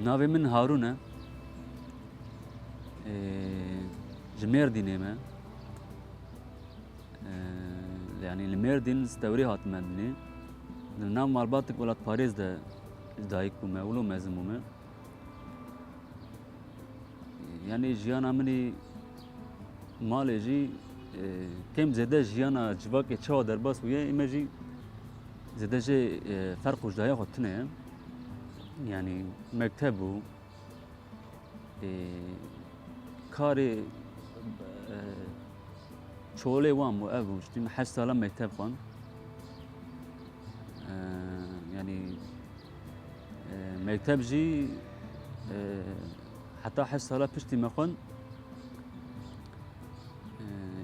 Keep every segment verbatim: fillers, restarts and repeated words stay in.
Navê min Harûn e. Ee, ji Mêrdînê me. Ee, yanî li Mêrdîn Stewrê hatime dinê. Li nav malbatek welatparêz de dayik bûme, wilo mezin bûme. Yanî jiyana min ê malê jî, e, kêm zêde jiyana civakê çawa derbas bûye, ê me jî zêde jê, e, ferq û cudaya xwe tune ye. Yanî mekteb bû, e, karê, e, çolê wan bû, ev bû. Ştî me heşt sala mekteb xwend. E, yanî, e, mekteb jî, e, heta heşt sala piştî me xwend.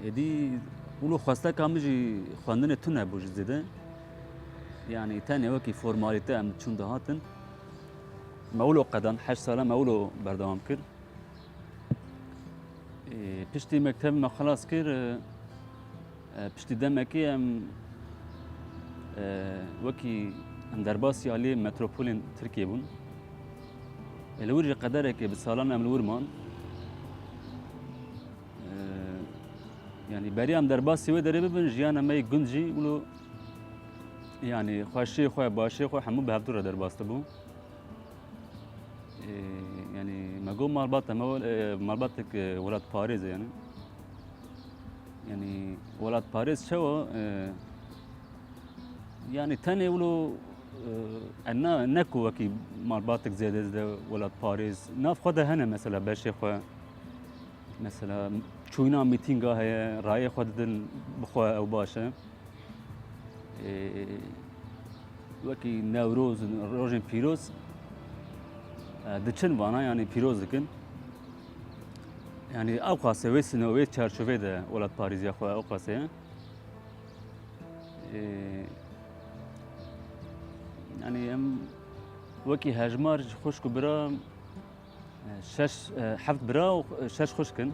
E, êdî wilo xwesteka min jî xwendinê tune bû ji zêde. Yanî tenê wekî formalîte em çûn dihatin. Me wilo qedan, heşt sala me wilo berdewam kir. Ê, piştî mekteb me xilas kir, e, e, piştî demekê em, e, wekî em derbasî aliyê metropolên Tirkiyê bûn. Ê, li wir jî qederekê bi salan em li wir man. E, yanî beriya em derbasî wê derê bibin, jiyana me yê gund jî wilo, yanî xweşiyê xwe, başiyê xwe hemû bi hevdû re derbas dibû. Ê, yanî me got malbat e, me wel-, e, malbatek, e, welatparêz e yanî. Yanî welatparêz çawa, e, yanî tenê wilo, e, e, na, ne ku wekî malbatek zêde zêde welatparêz. Nav xwe de hene mesela beşê xwe. Mesela çûyîna mîtînga heye, rayê xwe didin bi xwe ew baş e. Ê, wekî Newroz, rojên pîroz, e, diçin vana, yanî pîroz dikin. Yanî ew qasê wê sîno, wê çarçovê de welatparêziya xwe ew qasê ye. Ê, yanî em wekî hejmar ji xwişk û bira, e, şeş, e, heft bira û şeş xwişk in.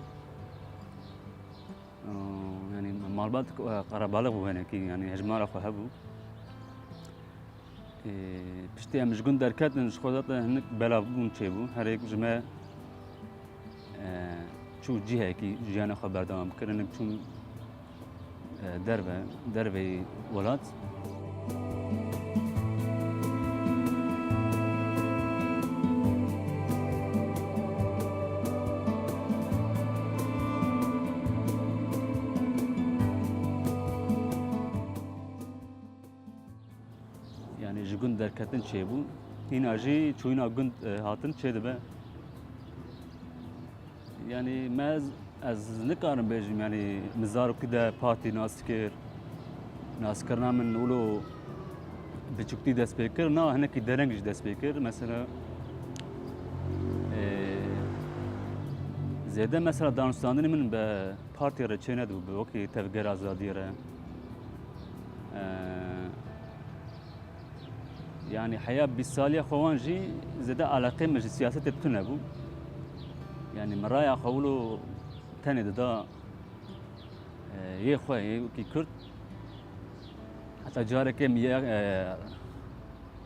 Yanî malbat, e, qerebalix bû hinekî, yanî hejmara xwe hebû. Ê, piştî em ji gund derketin, ji xwe zaten hinek belavbûn çêbû. Herêk ji me, e, çû cihekî jiyana xwe berdewam kir, hinek çûn, e, derve, derveyî welat. Yanî ji gund derketin çêbû. Hîna jî çûyîna gund, e, hatin çêdibe. Yanî me ez, ez nikarim bêjim, yanî min zarokî de partî nas dikir. Naskirina min wilo biçûktî dest pê kir, na hinekî dereng jî dest pê kir. Mesela, e, zêde mesela danûstandinê min bi partî re çênedibû, bi wekî Tevgera Azadiyê re. E, Yanî heya bîst saliya xwe wan jî zêde eleqê min ji siyasetê tune bû. Yanî min raya xwe wilo tenê dida, e, yê xwe, yê wekî Kurd. Heta carekê min yê, e,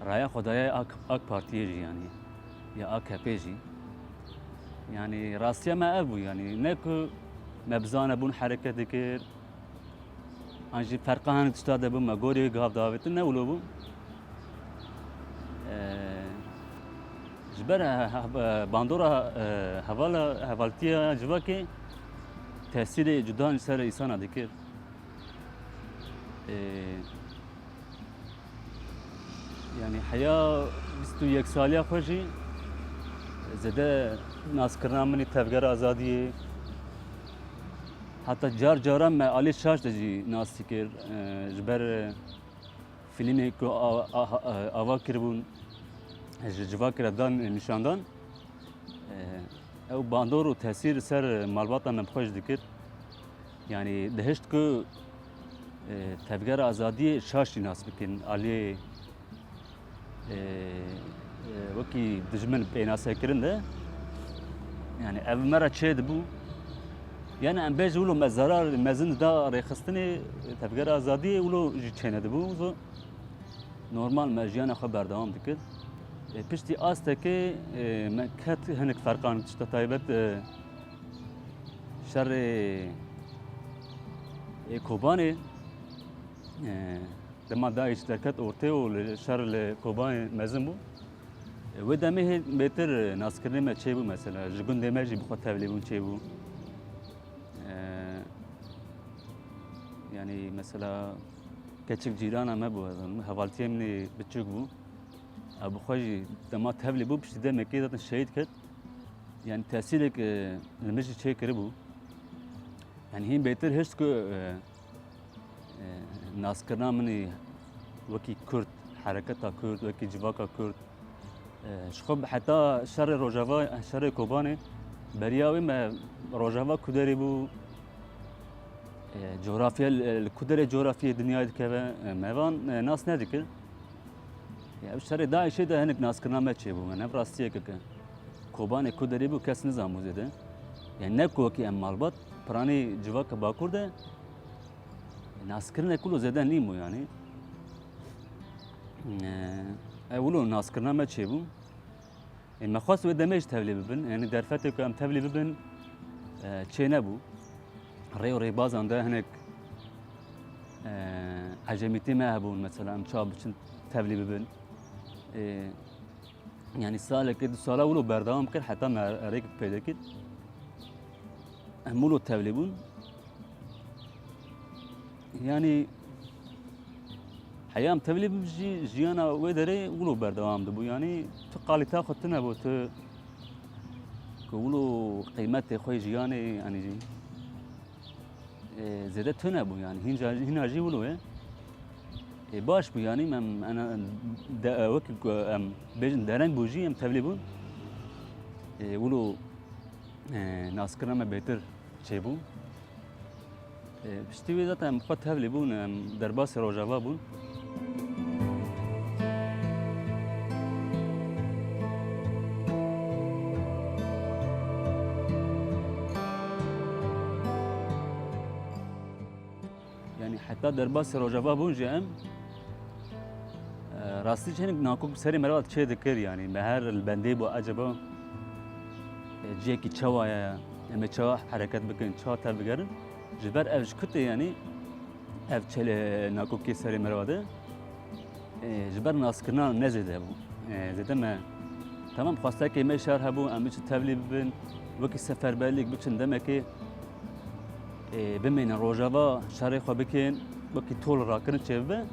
raya xwe daye AK, AK Partiyê jî yanî, ya A K P jî. Yanî rastiya me ev bû yanî. Ne ku me bi zane bûn hereket dikir, An jî ferqa hin tişta de bû, me gorî wê gav davêtin, ne wilo bû. Ee, ji ber he-, he-, bandora, e, hevala, hevaltiya civakê tesîrê cuda ji ser îsana dikir. Ee, Yanî heya bîst û yek saliya xwe jî zêde naskirina min ê Tevgera Azadiyê, heta car caran me alî şaş de jî nas dikir, e, ji ber, e, fîlmê ku a-, a-, a-, ava kiribûn, ji civakê re dan, e, nîşandan. E, ew bandor û tesîr li ser malbata me bi xwe jî dikir. Yanî dihişt ku, e, Tevgera Azadiyê şaş jî nas bikin, aliyê, e, e, wekî dijmin pênasekirin de. Yanî ev me re çêdibû. Yanî em bêjin wilo me zerar mezin dida rêxistinê Tevgera Azadiyê, wilo jî çênedibû. Normal me jiyana xwe berdewam dikir. E, piştî Astekê, e, me ket hinek ferqan tişta taybet, e, şerê, e, Kobanê, e, dema DAIŞ derket ortê û li şer li Kobanê mezin bû. E, wê demê hê bêtir, e, naskirinê me çêbû mesela. Ji gundê me jî bi xwe tevlîbûn çêbû. E, yanî mesela keçik cîrana me bû, ez zanim, hevaltiyê min ê biçûk bû. Ew bi xwe jî dema tevlî bû, piştî demekê zaten şehîd ket. Yanî tesîrek, e, li min jî çêkiribû. Yanî hîn bêtir hişt ku, e, e, naskirina min ê wekî Kurd, hereketa Kurd, wekî civaka Kurd, e, ji xwe heta şerê Rojava, şerê Kobanê, beriya wê me Rojava ku derê bû, e, cografya, li, li ku derê cografyayê dinyayê dikeve, e, me van, e, nas nedikir. Ya, ev şerê DAIŞê de hinek naskirina me çêbû. Yanî ev rastiyek e. Kobanê ku derê bû kes nizanbû zêde. Yanî ne ku wekî em malbat, piranî civaka Bakur de naskirinek wilo zêde nîn bû yanî. Eee, ev wilo naskirina me çêbû. Ê, me xwest wê demê jî tevlî bibin. Yanî derfetê ku em tevlî bibin, e, çê nebû. Rê û rêbazan de hinek, e, ecemîtî me hebûn, mesela em çawa biçin tevlî bibin. E, yanî salekê, du sala wilo berdewam kir, heta me rêk peyda kir. Em wilo tevlî bûn. Yanî, heya em tevlî bibin jî, jiyana wê derê wilo berdewam dibû. Yanî, tu kalîta xwe tune bû, tu ku wilo qîmetê xwe yê jiyanê, yanî, e, zêde tune bû, yanî, hînca, hîna jî wilo ye. E, baş bû, yanî, em, ena, de, wekî ku em bêjin dereng bû jî, em tevlî bûn. E, wilo, e, naskirina me bêtir çêbû. E, piştî wê zaten em xwe tevlî bûn, em derbasî Rojava bûn. Yanî heta derbasî Rojava bûn jî em, e, rastî jî hinek nakok bi serê meriva çê dikir, yanî me her li bendê bû, eceba, e, cihekî çawa ye, em ê çawa hereket bikin, çawa tevbigerin. Ji ber ev ji ku tê, yanî ev çelê nakokê serê meriva de, e, ji ber naskirina ne zêde bû. E, zêde me, temam, xwestekê me şer hebû, em biçin tevlî bibin, wekî seferberlîk biçin demekê, e, bimênin Rojava, şerê xwe bikin, wekî tol rakirin çêbibe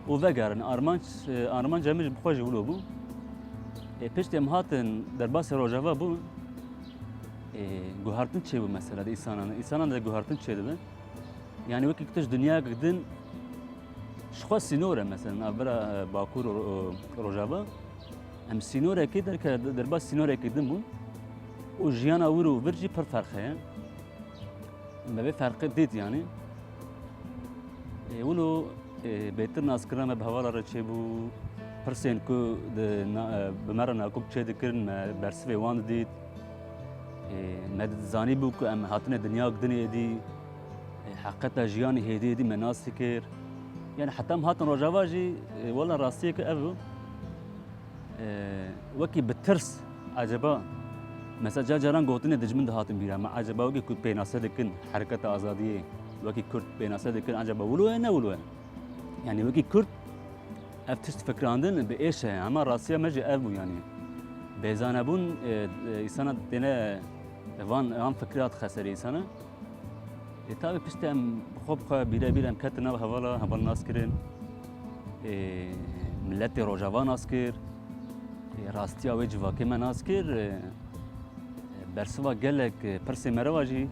û vegerin. Armanc, e, armanca min ji bi xwe jî wilo bû. E, piştî em hatin derbasî Rojava bûn, e, guhertin çêbû mesela di însanan, însanan de guhertin çêdibe. Yanî wekî tu ji dinyayek din ji xwe sînor e, mesela navbera, e, Bakur û, û Rojava. Em sînorekê derke, derbas sînorekê din bûn û jiyana wir û vir jî pir ferq heye. Me vê ferqê dît yanî. E, wilo, e, bêtir naskirina me bi hevala re çêbû, pirsên ku di na-, e, bi me re nakok çêdikirin, me bersivê wan didît. E, me dizanîbû ku em hatine dinyayek dinê êdî, e, heqeta jiyanê hêdî êdî me nas dikir. Yanî heta em hatin Rojava jî, e, wela rastiyeke ev bû. E, wekî bi tirs, eceba, mesela car caran gotinê dijmin dihatin bîra me, eceba wekî ku pênase dikin hereketa azadiyê, wekî Kurd pênase dikin, eceba wilo ye ne wilo ye? Yanî wekî Kurd ev tişt fikirandin bi êş e, ama rastiya me jî ev bû yanî. Bêzanebûn, e, e, însana têne van, van fikra dixe serê însana. E, tabi piştî em bi xwe bi xwe bîre bîr em ketin nav hevala, heval nas kirin. E, miletê Rojava nas kir. E, rastiya wê civakê me nas kir. E, e, bersiva gelek, e, pirsê meriva jî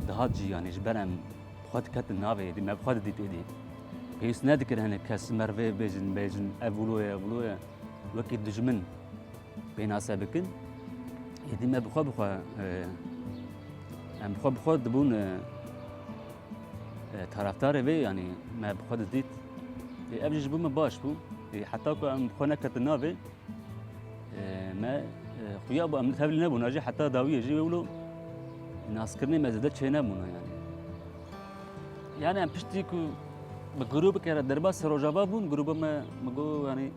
dihat cî, yanî ji ber em bi xwe diketin navê êdî, me bi xwe didît êdî. Pêwîst nedikir hinek kes merivê bêjin, bêjin ev wilo ye, ev wilo ye. Wekî dijmin pênase bikin. Êdî me bi xwe bi xwe, e, em bi xwe bi xwe dibûn, e, e, taraftarê vê, yanî me bi xwe didît. Ê, ev jî ji bo me baş bû. Ê, heta ku em bi xwe neketin navê, e, me, e, xuya bû, em tevlî nebûn. Jî heta dawiyê jî wê wilo naskirinê me zêde çênebûna, yanî. Yanî em piştî ku bi grûbeke re derbasî Rojava bûn, grûba me, min got, yanî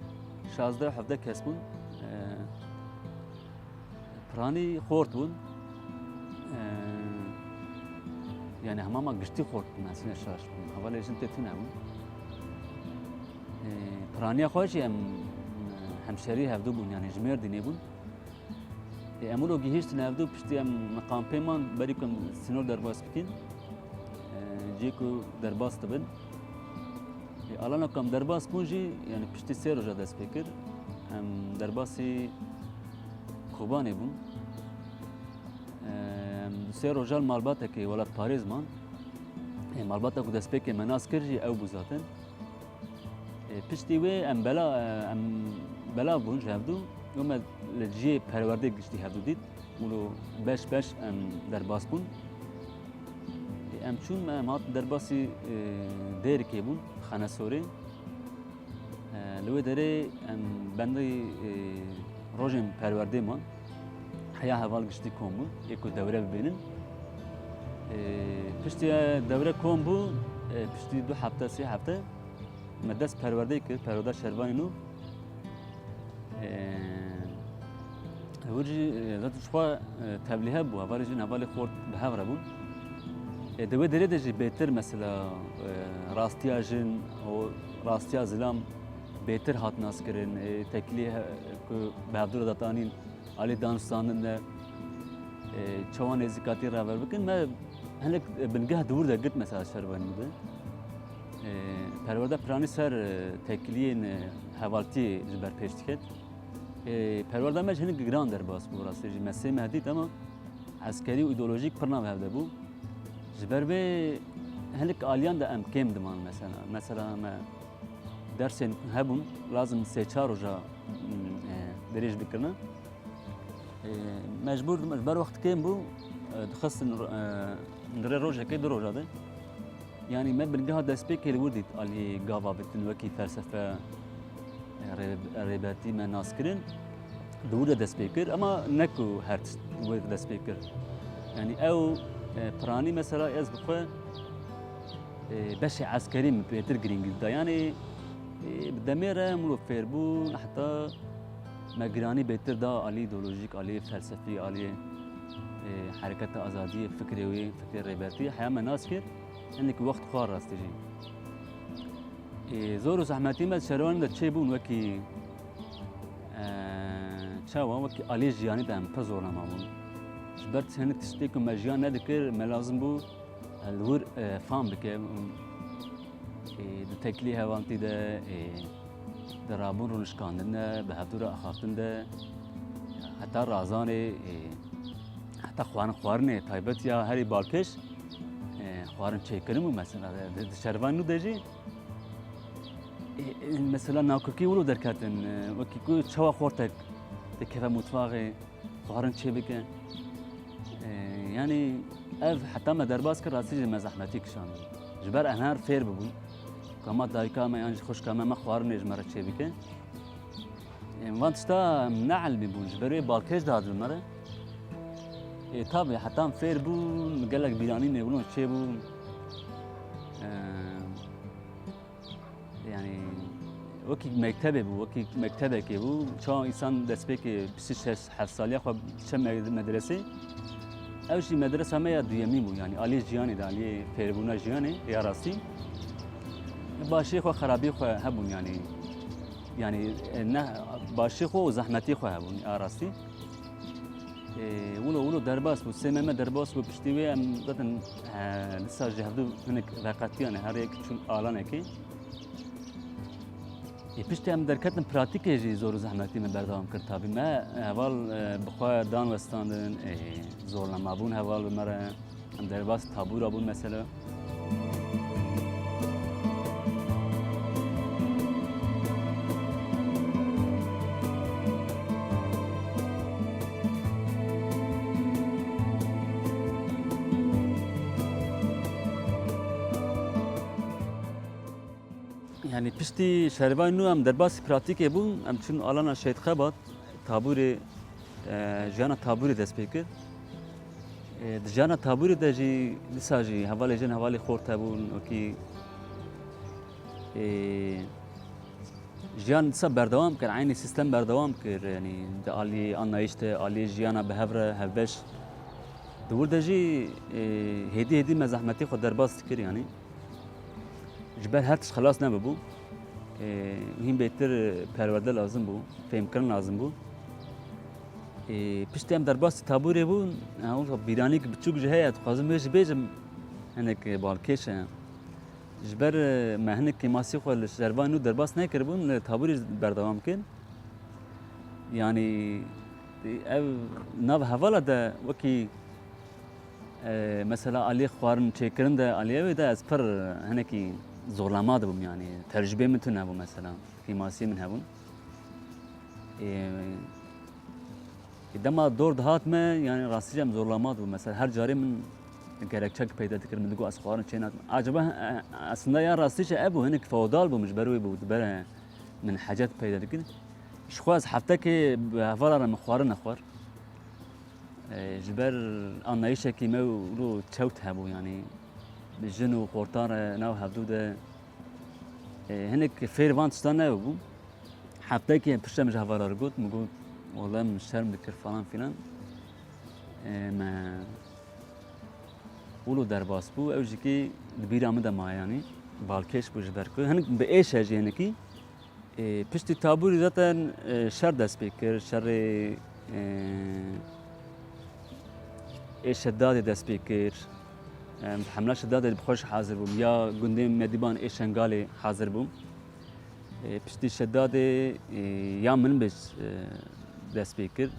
şazdeh hevdeh kes bûn. Piranî xort bûn. Ee, yani hemama giştî xort bûn, aslında şaş bûn. Hevalê jin tê tune bûn. Ee, piraniya xwe jî em, e, hemşerî hevdu bûn, yani ji Mêrdînê bûn. Ee, em wilo gihîştin hevdu, piştî em kampê man, berî ku em sînor derbas bikin. Ee, cihê ku derbas dibin. Ê, alana ku em derbas bûn jî, yani piştî sê roja dest pê kir, em derbasî Kobanê bûn. Em du sê roja li malbatekê welatparêz man. Ê, malbata ku destpêkê me nas kir jî ew bû zaten. Ê, piştî wê em bela, em belav bûn ji hevdu û me li cihê perwerdê giştî hevdu dît. Wilo beş beş em derbas bûn. Em çûn, em hat derbasî, e, Dêrikê bûn, Xanesorê. E, li wê derê em bendê, e, rojên perwerdê man. Heya heval giştî kom bû, ê ku dewre bibînin. E, piştî dewre kom bû, e, piştî du hefte, sê hefte me dest perwerdê kir, perwerda şervanê nû. Ee, wir jî, e, zaten ji xwe, e, tevlî hebû, hevalê jin hevalê xort bi hev re bûn. E, di wê derê de jî bêtir mesela, e, rastiya jin û rastiya zilam bêtir hat naskirin. E, tekilî he-, ku bi hevdû re datanîn alî danûstandin de, e, çawa nêzîkatî raver bikin, me hinek, e, bingeh di wir de girt mesela şervanî de. E, perwerda piranî ser, e, tekiliyên, e, hevaltiyê ji ber pêş diket. Ê, perwerda me ji hinek giran derbas bû, rastî jî me sê meh dît, ama eskerî û îdeolojîk pir nav hev de bû. Ji ber vê hinek aliyan de em kêm diman mesela. Mesela me dersên hebûn, lazim sê çar roja, mm, e, dirêj bikirine. E, mecbûr, ji ber wext kêm bû, e, dixistin, e, di rê rojekê du roja de. Yanî me bingeha destpêkê li wir dît aliyê gava bitin wekî felsefe, e, rê-, rêbertî me nas kirin. Di wir de dest pê kir, ema ne ku her tişt li wir dest pê kir. Yanî ew, e, piranî mesela ez bi xwe, e, beşê eskerî min pêtir girîngî dida. Yanî, e, bi demê re mirov fêr bû, heta me giranî bêtir da alî îdeolojîk, alî felsefî, alî, e, hereketa azadiyê, fikrê wê, fikrê rêbertî, heya me nas kir. Hinek wext xwar rastî jî. Ê, zor û zehmetî me di şervanê de çêbûn wekî, e, çawa, wekî aliyê jiyanî de em pir zorlama bûn. Ji ber hinek tiştê ku me jiyan nedikir, me lazim bû, e, li wir, e, fam bike. Ê, di teklî hevantî de, ê, di rabûn rûnişkandin de, bi hevdû re axaftin de, heta razanê, ê, heta xwarin, xwarinê taybet ya herî balkêş, e, xwarin çêkirin bû mesela. Di, di şervan nû de jî, e, e, mesela nakokî wilo derketin, e, wekî ku çawa xortek dikeve mutfaxê, xwarin çêbike. E, yanî ev heta me derbas kir, rastî jî me zehmetî kişand. Ji ber ener fêr bibûn. Kama dayika me yan jî xwişka me, me xwarinê ji me re çêbike. Ê, van tişta ne elmî bûn, ji ber wê balkêş dihatibe me re. Ê, tabî, heta em fêr bûn, gelek bîranînê wilo çêbûn. Ê, yanî, wekî mektebê bû, wekî mektebekê bû. Çawa însan destpêkê bîst û şeş heft saliya xwe diçe me-, medresê. Ew jî medresa me ya duyemîn bû, yanî aliyê jiyanê de, aliyê fêrbûna jiyanê ya rastî. Başiyê xwe, xerabiyê xwe hebûn, yanî, yanî, e, ne, başiyê xwe û zehmetiyê xwe hebûn, ya rastî. E, wilo, wilo derbas bû, sê meh me derbas bû, piştî wê em zaten, e, dîsa ji hevdu hinek veqetiyane, her yek çûn alanekê. Ê, piştî em derketin pratîkê jî zor û zehmetî me berdewam kir. Tabî me heval, e, bi xwe dan westandin, ê, zorlama bûn heval bi me re. Em derbas tabûra bûn mesela. Yanî piştî şervanê nû em derbasî pratîkê bûn, em çûn alana Şehîd Xebat, tabûrê, e, jiyana tabûrê dest pê kir. E, di jiyana tabûrê de jî dîsa jî hevalê jin hevalê xort hebûn, wekî, e, Jiyan dîsa berdewam kir, eynî sîstem berdewam kir, yanî di aliyê anlayîş de, aliyê jiyana bi hev re hevbeş. Di wir de jî, e, hêdî hêdî me zehmetê xwe derbas dikir, yanî ji ber her tişt xelas nebibû. E, hîn bêtir perwerde lazim bû, fêhmkirin lazim bû. E, piştî em derbasî tabûrê bûn, e, bîranîk biçûk jî heye, dixwazim wê jî bêjim, hinek balkêş e. Ji ber, e, me hinek kêmasî xwe li şervanî nû derbas nekiribûn, li tabûrê jî berdewam kirin. Yanî, ev nav hevala de wekî, e, mesela aliyê xwarin çêkirin de, aliyê wê de ez pir hinekî zorlama dibûm, yanî tecrûbê min tune bû mesela, kêmasiyê min hebûn. E, Dema dor dihat me, yanî rastî jî em zorlama dibû. Mesela her carê min gerekçek peyda dikir, min digot ez xwarin çê nakim. Acaba, e, aslında ya rastî jî ev bû, hinek feodal bûm, ji ber wê bû, dibere min hecet peyda dikir. Ji xwe ez heftekê bi hevala re min xwarin nexwar. E, ji ber anlayîşekî me û çewt hebû, yanî bi jin û xortan re nav hevdû de, e, hinek fêr van tiştan nebû. Heftekê piştre min ji hevala re got, min got, "Wele min şerm dikir" falan filan. E, me wilo derbas bû, ew jî kî di bîra min de maye, yanî balkêş bû ji ber ku hinek bi êş e jî hinekî. E, piştî tabûrî zaten, e, şer dest pê kir, şerê, e, ê Şedadê dest pê kir. E, hemla Şedadê bi xwe jî hazir bûm, ya gundê Medîban ê Şengalê hazir bûm. E, piştî Şedadê, e, ya min bêj, e, dest pê kir.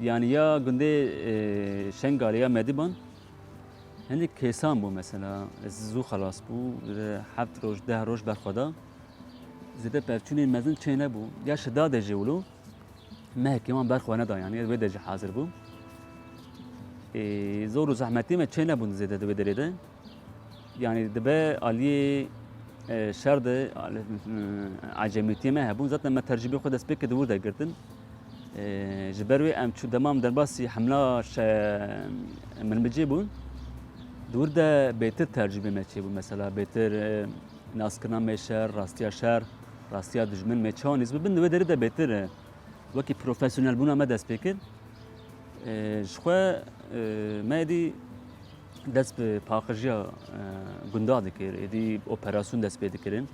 Yanî ya gundê, e, Şengalê ya Medîban hinek kêsan bû mesela, zû xelas bû, heft roj, deh roj berxwe da. Zêde pevçûnên mezin çênebû. Ya Şedadê jî wilo mehekê wan berxwe neda, yanî wê de jî hazir bû. E, zor û zehmetî me çênebûn zêde di wê derê de. Yanî dibe aliyê, e, şer de, alî, e, ecemîtiyê me hebûn. Zaten me tercûbê xwe dest pê kir di wir de girtin. E, ji ber wê em çû dema em derbasî hemla şe-, Minbicê bûn. Di wir de bêtir tercûbê me çêbû. Mesela bêtir, e, naskirina me şer, rastiya şer, rastiya dijmin me çawa nîz bibin. Di wê derê de bêtir, e, wekî profesyonelbûna me dest pê kir. E, ji xwe, e, me êdî dest bi paqijiya, e, gunda dikir, êdî operasyon dest pê dikirin.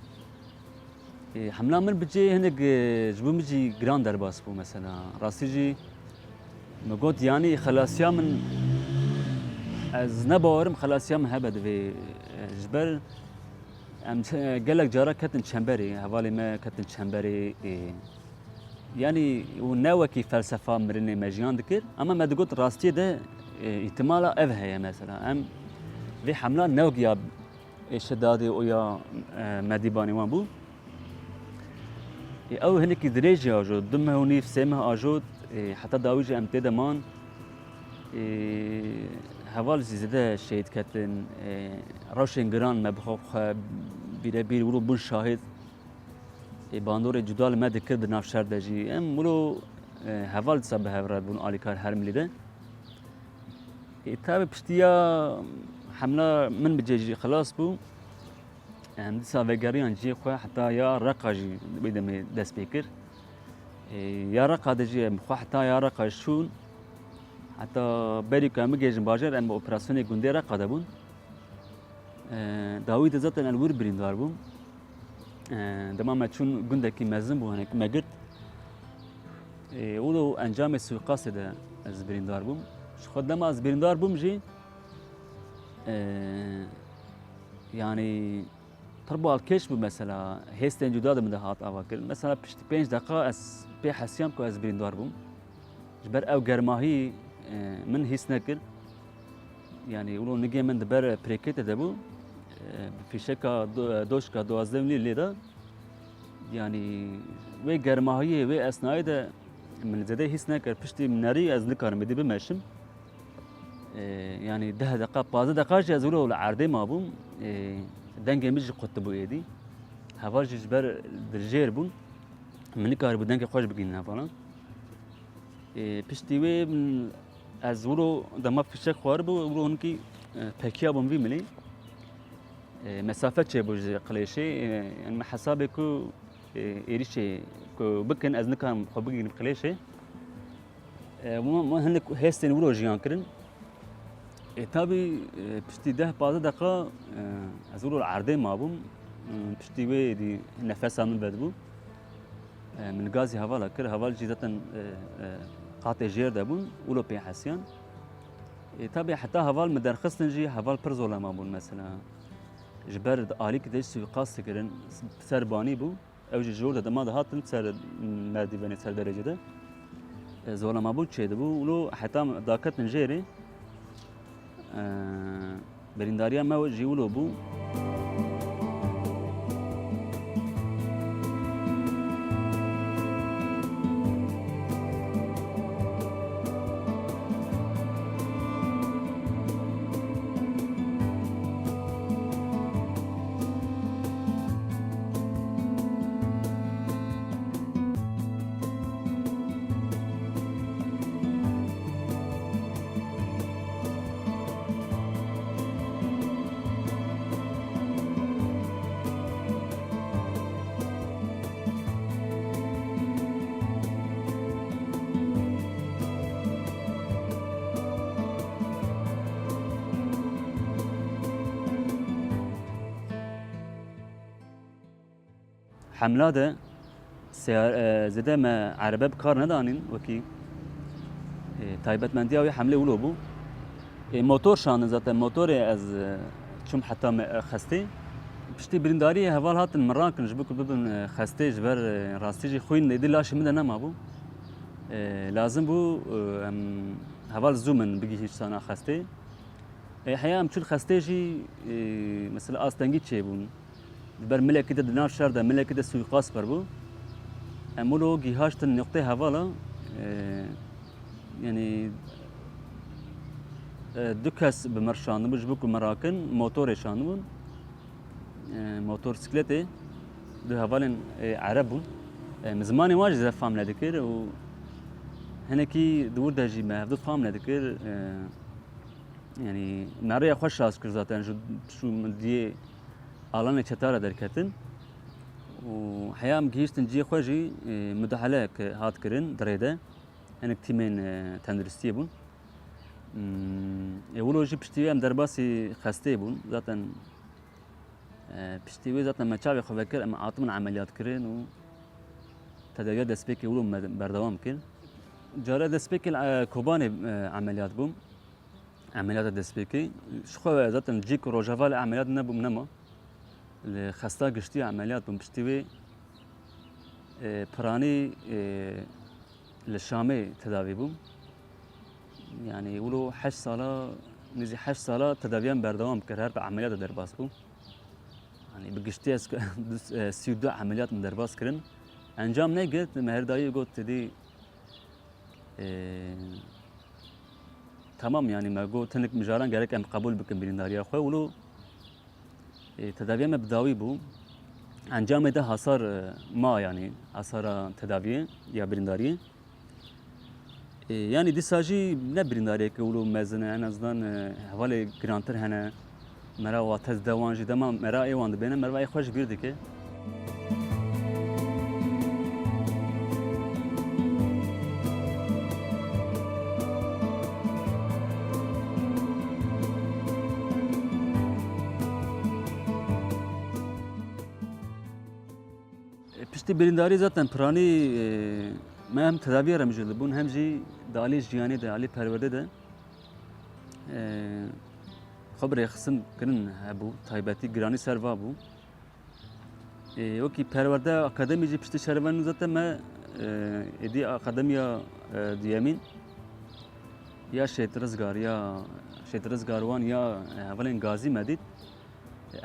E, hemla Minbicê hinek, e, ji bo min jî giran derbas bû mesela. Rastî jî min got, yanî xelasiya min, ez ne bawerim xelasiya min hebe divê, e, ji ber em çe-, gelek cara ketin çemberê, hevalê me ketin çemberê, e, Yanî û ne wekî felsefa mirinê me jiyan dikir, ama me digot rastiyê de, e, îhtimala ev heye mesela. Em vê hemla ne wekî ya, e, Şedadê û ya, e, Medîbanê wan bû. E, ew hinekî dirêj jî ajot, du meh û nîv, sê meh ajot, e, heta dawî jî em tê de man. E, heval jî zêde şehîd ketin, e, rewşên giran me bi xwe, xwe bîrebîr wilo bûn şahid. Ê bandorê cuda li me dikir di nav şer de jî. Em wilo, e, heval disa bi hev re bûn alîkar her milî de. Ê, tabi piştî ya hemla Minbicê jî xilas bû. Em disa vegeriyan cihê xwe heta ya Reqa jî wê demê dest pê kir. Ê, ya Reqa de jî em xwe heta ya Reqa jî çûn. Heta berî ku em bigihêjin bajêr em bi operasyonê gundê Reqa de bûn. E, dawî de zaten ez li wir birîndar bûm. E, dema me çûn gundekî mezin bû, hinek me girt. E, û encamê suîqasê de ez birîndar bûm. Ji xwe dema ez birîndar bûm jî, e, Yanî pir balkêş bû mesela, hêstên cuda di min de hat ava kirin. Mesela piştî pênc deqa ez pê hesiyam ku ez birîndar bûm. Ji ber ew germahî, e, min hîs nekir. Yanî wilo nigê min di ber pirêkê te de bû. E, bi fîşeka do-, doşka duwazdeh milî lê de. Yanî wê germahiyê, wê esnayê de min zêde hîs nekir. Piştî min nerî ez nikarim êdî bimeşim. E, yanî deh deqa, pazdeh deqa jî ez wilo li erdê mabûm. E, dengê min jî qutibû êdî. Heval jî ji ber dilêr bûn. Min nikaribû dengê xwe jî bigihînim hevalan. Ê, piştî wê min, ez wilo dema fîşek xwaribû, wilo hinkî, e, pekiyabûm vî milî. E, mesafe çêbû ji qilêşê, e, yanî me hesabê ku, e, êrîşê ku bikin, ez nikarim xwe bigihînim qilêşê. E, me, me hinek hêstên wilo jiyan kirin. Ê, tabî, e, piştî deh pazdeh deqa, e, ez wilo li erdê mabûm. E, piştî wê êdî nefesa min vedibû. E, min gazî hevala kir. Heval jî zaten, e, e, qatê jêr de bûn. Wilo pê hesiyan. E, tabî heta heval min derxistin jî heval pir zolema bûn mesela. Ji ber di alîkî de jî suîqas dikirin. Ser banî bû. Ew jî ji wir de dema dihatin ser merdîvenê, ser derecê de, e, zolemabûn çêdibû. Wilo heta daketin jêrê, e, birîndariya me jî wilo bû. Hemla de seya-, e, zêde me erebe bi kar nedanîn wekî, e, taybetmendiya wê hemlê wilo bû. E, motor şandin zaten, motorê ez, e, çûm heta me, e, xestê. Piştî birîndariyê heval hatin min rakin ji bo ku bibim, e, xestê ji ber, e, rastî jî xwîn êdî laşê min de nemabû. E, lazim bû, e, em heval zû min bigihîştana xestê. E, heya em çûn xestê jî, e, mesela astengî çêbûn. Di ber milekî de di nav şer de, milekî de suîqas pir bû. Em wilo gihaştin noqtê hevala, e, yanî, e, du kes bi mir şandibû ji bo ku me rakin, motorê şandibûn. E, motorsikletê du hevalên, e, ereb bûn. E, min zimanê wan jî zêde fam nedikir û hinekî di wir de jî me hevdu fam nedikir. E, Yanî me rêya xwe şaş kir zaten, ji, ji min diyê alanê çeta re derketin. Û heya em gihîştin cihê xwe jî, e, mudaheleyek hat kirin di rê de. Hinek tîmên, e, tenduristiyê bûn. Hmm, ê wilo jî piştî wê em derbasî xestê bûn. Zaten, e, piştî wê zaten me çavê xwe vekir, em hatimin emeliyat kirin û tedawiya destpêkê wilo me berdewam kir. Care destpêkê li, e, Kobanê, e, emeliyat bûm. Emeliyata destpêkê. Ji xwe zaten cî ku Rojava li emeliyat nebûm nema. Li xesta giştî emeliyat bûm. Piştî wê, e, piranî, e, li Şamê tedavî bûm. Yanî wilo heşt sala, nêzî heşt sala tedaviya min berdewam kir. Her bi emeliyata derbas bûm. Yanî bi giştî ez du, e, sî û du emeliyat min derbas kirin. Encam negirt, me her dayî got, tedî Ee, temam, yanî me got, hinek mijaran gerek em qebûl bikin birîndariya xwe. Wilo, e, tedaviya me bi dawî bû. Encamê de hasar, e, ma, yanî hasara tedaviyê ya birîndariyê. E, yanî dîsa jî ne birîndariyeke wilo mezin e, en azından, e, hevalê girantir hene. Me re wateş de wan jî dema me re ê wan dibêne, me re ê xwe ji bîr dike. Piştî birîndarî zaten piranî, e, me hem tedaviya re mijûl bûn, hem jî di alî jiyanê de, alî perwerdê de, e, Xwe bi rêxistin kirin hebû, taybetî giranî ser va bû. Ê, wekî perwerde akademî jî piştî şerê ve nûzete me, e, êdî akademiya, e, duyemîn ya Şêt Rizgar ya Şêt Rizgar wan ya, e, hevalên Gazî me dît.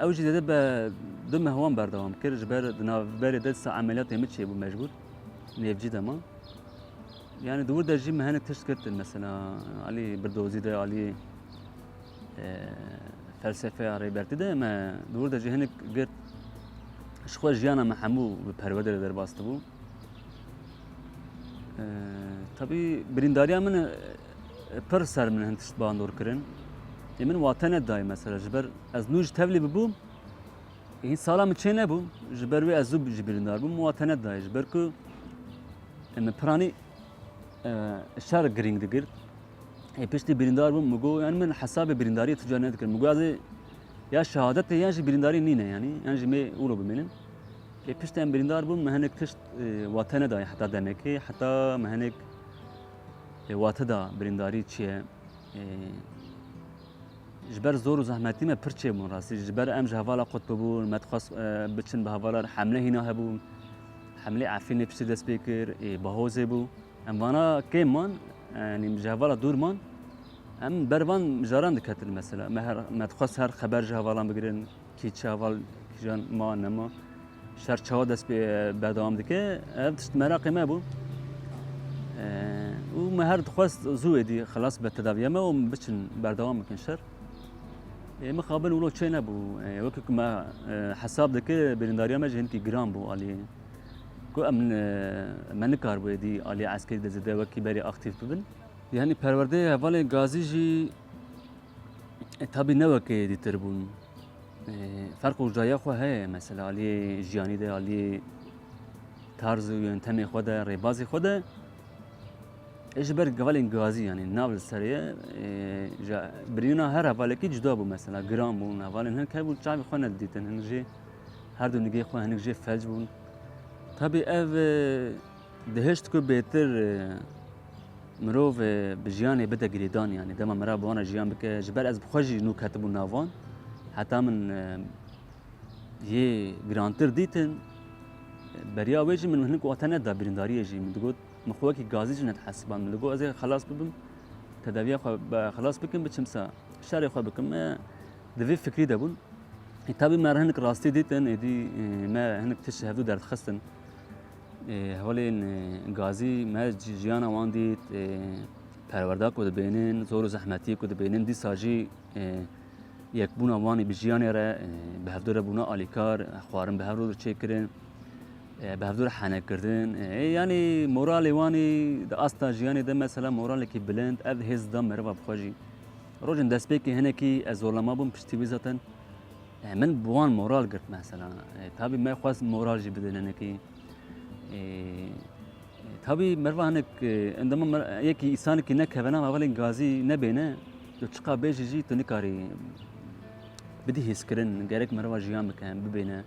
Ew jî zêde be du meh wan berdewam kir, ji ber di navberê de disa emeliyatê min çêbû mecbûr. Nêvcî de ma. Yani di wir de jî me hinek tişt girtin mesela, alî birdozî de, alî, e, felsefeya Rêbertî de me di wir de jî hinek girt. Ji xwe jiyana me hemû bi perwerde de derbas dibû. E, tabî birîndariya min, e, pir ser min hin tişt bandor kirin. Ê min wate nedayê mesela, ji ber ez nû ji tevlî bibûm, hîn sala min çê nebû, ji ber wê ez zû ji birîndar bûm, wate nedayê, ji ber ku, e, min piranî, e, şer girîng digirt. Ê piştî birîndar bûm, min got, yani min hesabê birîndariyê tu car nedikirim. Min got, ez ê ya şehadetê yan jî birîndarî nîne yani, yan jî mê wilo bimînin. Ê piştî em birîndar bûn, me hinek tişt, e, wate nedayê heta demekê, heta me hinek, e, wate da birîndarî çi ye. E, ji ber zor û zehmetî me pir çêbûn rastî. Ji ber em ji hevala qut bibûn, me dixwest, e, biçin bi hevala re, hemle hîna hebûn. Hemlê Efrînê piştî dest pê kir, ê, Bahozê bû. Em vana kêm man, yanî ji hevala dûr man. Em ber van mijaran diketin mesela. Me her, me dixwest her xeber ji hevalan bigirin. Kî çi heval, kîjan ma, nema. Şer çawa dest pê berdewam dike. Ev tişt meraqê me bû. E, û me her dixwest zû êdî xilas be tedaviya me û biçin berdewam bikin şer. Ê, mixabin wilo çê nebû. Ê, wekî ku me, e, hesab dike, birîndariya me jî hinkî giran bû alî. Ku em, e, me nikaribû êdî alî eskerî de zêde wekî berê aktîf bibin. Yanî perwerdeyê hevalên gazî jî, e, tabî ne wekî dîtir bûn. E, ferq û cudaya xwe heye, mesela aliyê jiyanî de, aliyê tarz û yöntemê xwe de, rêbazê xwe de. Ê ji ber hevalên gazî, yanî nav li ser ye, e, ji birîna her hevalekî cuda bû mesela, giran bûn, hevalên hinek hebûn çavê xwe nedidîtin, hinek jê her du nigê xwe, hinek jê felc bûn. Tabî ev, e, dihişt ku bêtir, e, mirov, e, bi jiyanê bide girêdan, yanî dema mirav bi wana jiyan bike, ji ber ez bi xwe jî nû ketibû nav wan, heta min, e, yê girantir dîtin, beriya wê jî min hinek wate neda birîndariyê jî. Min digot, min xwe wekî gazî jî nedihesiban. Min digot, ez ê xelas bibim, tedaviya xwe be-, xelas bikim, biçim sa şerê xwe bikim. Me di vê fikrî de bûn. Ê, tabî me hinek rastî dîtin, êdî, ê, me hinek tişt ji hevdû derdixistin. Ê, hevalên, ê, gazî me ji-, jiyana wan dît, ê, perwerda ku dibênin, zor û zehmetiyê ku dibênin, dîsa jî, ê, yekbûna wan ê bi jiyanê re, e, bi hevdû re bûna alîkar, xwarin bi hevdû re çêkirin, e, bi hevdû re hene kirdin. E, yanî moralê wan ê di asta jiyanê de mesela moralekî bilind, ev hêz da meriva bi xwe jî. Rojên destpêkê hinekî ez zorlama bûm piştî wî zaten, e, min bi wan moral girt mesela. E, tabî me xwest moral jî bidin hinekî. E, Tabî meriva hinek, e, endama mer-, yekî îsanekî ne kevena hevalên gazî nebêne, tu çiqa bêjî jî tu nikarî bidî hêzkirin, gerek meriva jiyan bike, bibêne.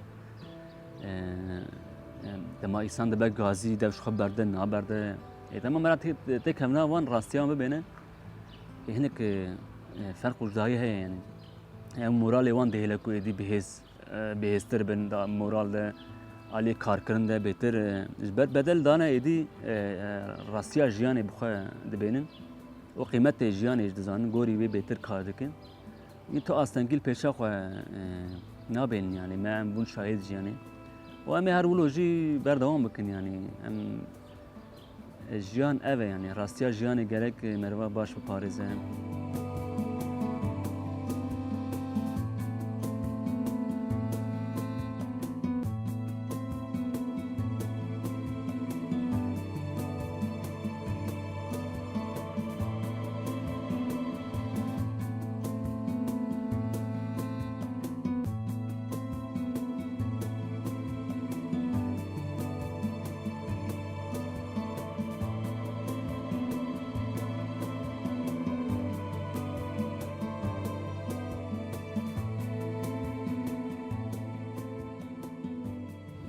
E, e, dema îsan dibe gazî, dev ji xwe berde, naberde. E, dema meriva tê-, tê kevna wan rastiya wan bibêne, e, hinek, e, e, ferq û cudayî heye yanî. Em moralê wan dihêle ku êdî bihêz, e, bihêztir bin, da moral de aliyê karkirin de bêtir, e, ji ber bedel dane êdî, e, e, rastiya jiyanê bi xwe dibênin û qîmetê jiyanê jî dizanin, gorî wê bêtir kar dikin. Yî tu astengî li pêşa xwe, e, nabênin, yanî me em bûn şahid jiyanê. Û em ê her wilo jî berdewam bikin, yanî em Jiyan ev e, yanî rastiya jiyanê gerek meriva baş biparêze.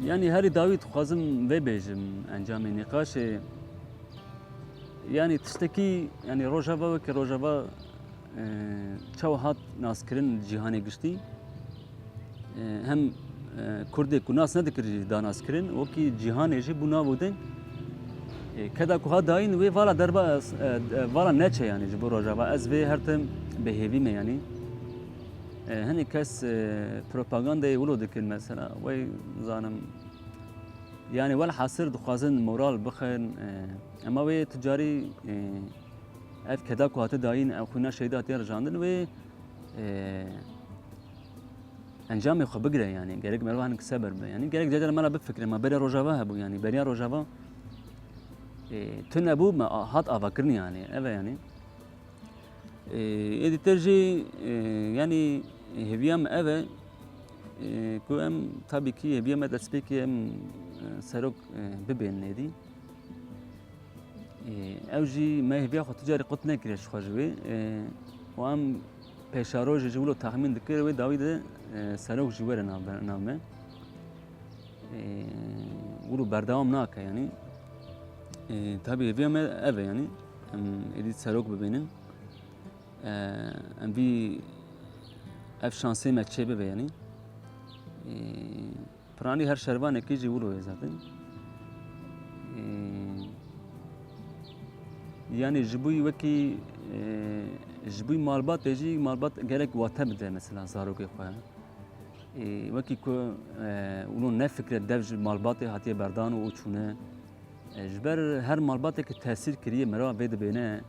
Yanî herî dawî dixwazim vê bêjim encamê nîqaşê. Yanî tiştekî, yanî Rojava weke Rojava e, çawa hat naskirin cîhanê giştî, e, hem, e, Kurdê ku nas nedikir jî da naskirin, wekî cîhanê jî bû nav û deng. E, keda ku hat dayîn wê vala derba, e, e, vala neçe, yanî ji bo Rojava. Ez vê her tim bi hêvî me, yanî. E, hinek kes, e, propagandayê wilo dikin mesela. Wey zanim, yanî welhasil dixwazin moral bixin, e, ema wê tu carî, e, ev keda ku hate dayîn, ev xwîna şehîda hatiye rijandin, wê, e, encamê xwe bigire, yanî gerek merva hinek sebir be. Yanî gerek cara me re bifikire, ma beriya Rojava hebû, yanî beriya Rojava, e, tune bû, me a-, hat avakirin, yanî ev e, yanî. E, êdî te jî, e, yanî hêviya min ev e, e, ku em, tabî kî hêviya me destpêkê em, e, serok, e, bibên êdî. E, ew jî me hêviya xwe tu carî qut nekiriye ji xwe ji wê. E, û em pêşerojê jî wilo texmîn dikir wê dawî de, e, serok jî were nav, nav me. E, wilo berdewam nake, yanî. E, tabî hêviya me ev e, yanî. Em êdî serok bibînin. E, em vî, ev şansê me çê bibe, yanî. E, Piranî her şervanekî jî wilo ye zaten. Ee, yanî ji bo wekî, ee, ji bo malbatê jî, malbat gerek wate bide mesela zarokê xwe. Ee, wekî ku, ee, wilo nefikre dev ji malbatê hatiye berdan û çûne. E, ji ber her malbateke tesîr kiriye, merava vê dibêne,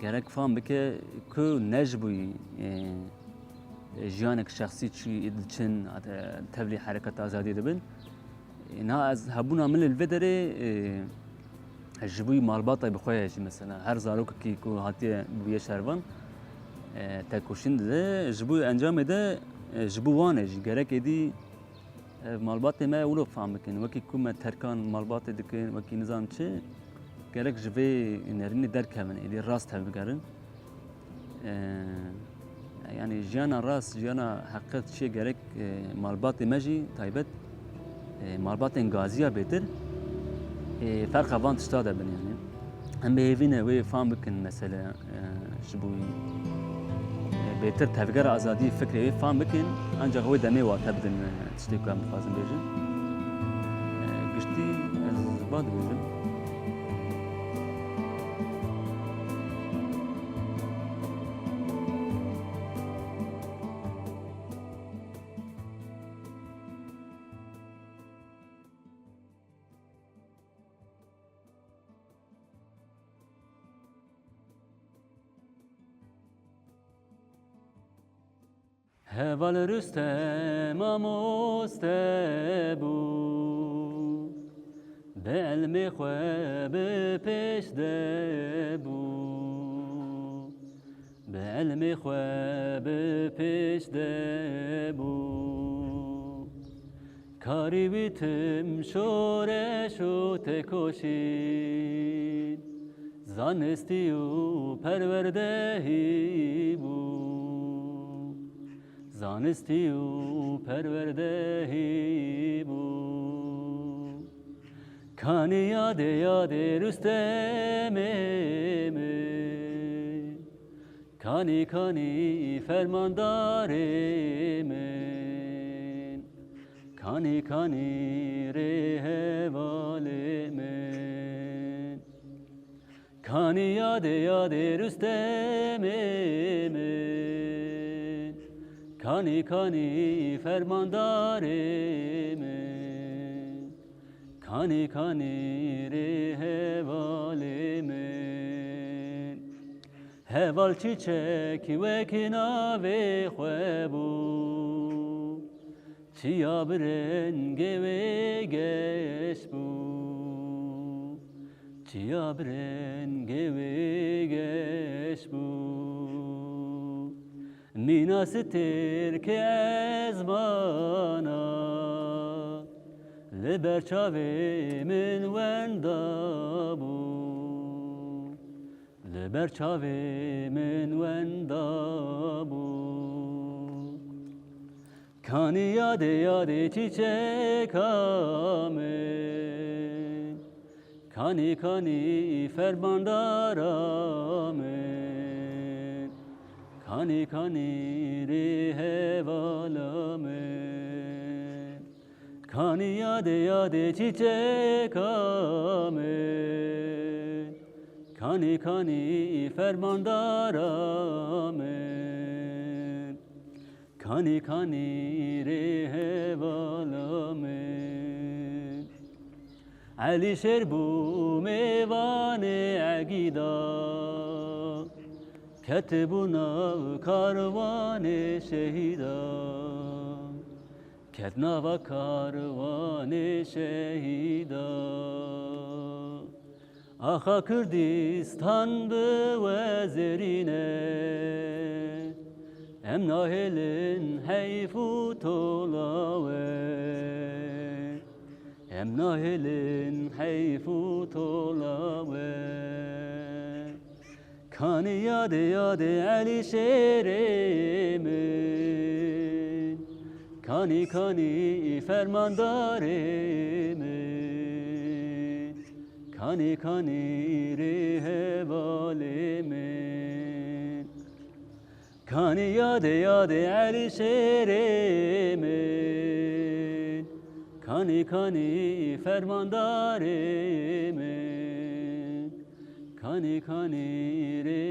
gerek fam bike ku ne ji bo, e, e, jiyanek şexsî çû diçin, e, tevlî hereketa azadiyê dibin. E, niha ez hebûna min li vê derê, e, ji bo malbata bi xwe ye jî mesela. Her zarokekî ku hatiye bûye şervan, e, tekoşîn dide. Ji bo encamê de, e, ji bo wan e jî. Gerek êdî Ev malbatê me wilo fam bikin. Wekî ku me terkan malbatê dikin, wekî nizam çi, gerek ji vê nerînê derkevin, êdî rast tevbigerin. Ee, yanî jiyana rast, jiyana heqîqet çi gerek, e, malbatê me jî taybet, e, malbatên gaziya bêtir, e, ferqa van tişta de bin yanî. Em bi hêvî ne wê fam bikin mesele, e, ji bo wî, e, bêtir tevgera azadiyê fikrê wê fam bikin, ancaq wê demê wate bidin, e, tiştê ku em dixwazin bêjin. E, giştî ez ba dibêjim. Heval Rustem mamoste bû, bi elmê xwe bi pêş de bû, bi elmê xwe bi pêş de bû. Karî wî tim şoreş û tekoşîn, zanistî û perwerdehî bû. Zanistî û perwerdehî bû. Kanî yadê yadê Rustemê min, kanî kanî fermandarê min, kanî kanî rê hevalê min. Kanî yadê yadê Rustemê min, kanî kanî fermandarê min, kanî kanî rê hevalê min. Heval çîçekî wekî navê xwe bû, çiya bi rengê wê geş bû, çiya bi rengê wê geş bû. Mîna stêrkê ezmana li ber çavê min wenda bû. Li ber çavê min wenda bû. Kanî yadê yadê çîçeka min, kanî kanî fermandara min, Kanî kanî rê hevala min, kanî yadê yadê çîçeka min, kanî kanî fermandara min, kanî kanî rê hevala min. Elî Şêr bû mêvanê Egîda, ketibû nav karwanê şehîda, ket nava karwanê şehîda. Axa Kurdistan bi wezirîne, em nahêlin heyf û tola we. Em nahêlin heyf û tola we. Kanî yadê yadê Elî Şêrê min, kanî kanî fermandarê min, kanî kanî rê hevalê min. Kanî yadê yadê Elî Şêrê min, kanî kanî fermandarê min, kanî kanî rê